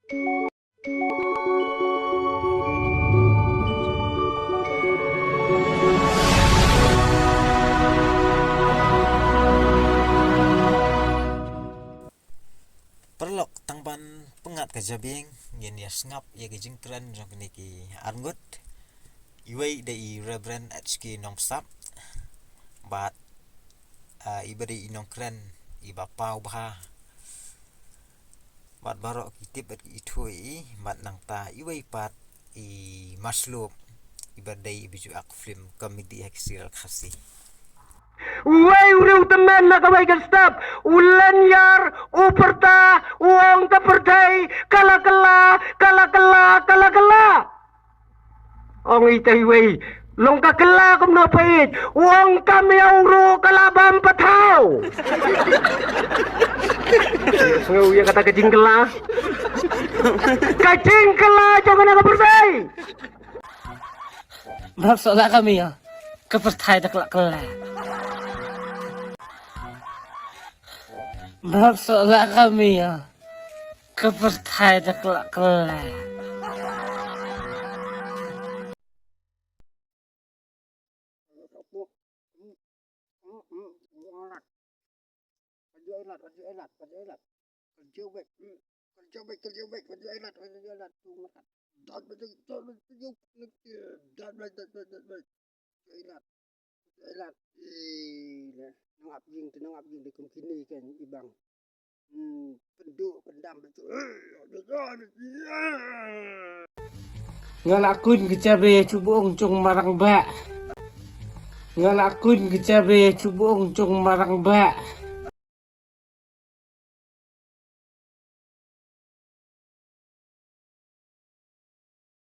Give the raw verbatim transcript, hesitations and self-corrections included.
Paralok, tang ban pyngngad ka jabieng, ngin ïa sngap ïa ka jingkren jong kine ki arngut. Iwei dei i Reverend H K Nongpsap, bad, ah, iba dei i nongkren iba paw bha. Bad baroh ki tip bad ki ithuh ïa i, bad nangta iwei pat i Maslup, iba dei iba ju act film comedy ha ki serial Khasi. Uwei u riewtymmen na kawei ka step, u lyniar, u pyrta, u ong ka pyrthei ka la kylla, ka la kylla, ka la kylla. Ong i te iwei, long ka kylla kumno peit, u ong ka miaw ruh ka la bam pathaw. Sngew ïa kata ka jingkylla. Ka jingkylla jong kane ka pyrthei. Bad soh la ka miaw, ka pyrthei da kylla kylla. Bad soh la ka miaw, ka pyrthei da kylla kylla. Nongap ïing te nongap ïing de kum kine ken i bang. Hmm, pynduh pyndam. Nga la kun ka jabi chuh buong jong marang ba. Nga la kun ka jabi chuh buong jong marang ba.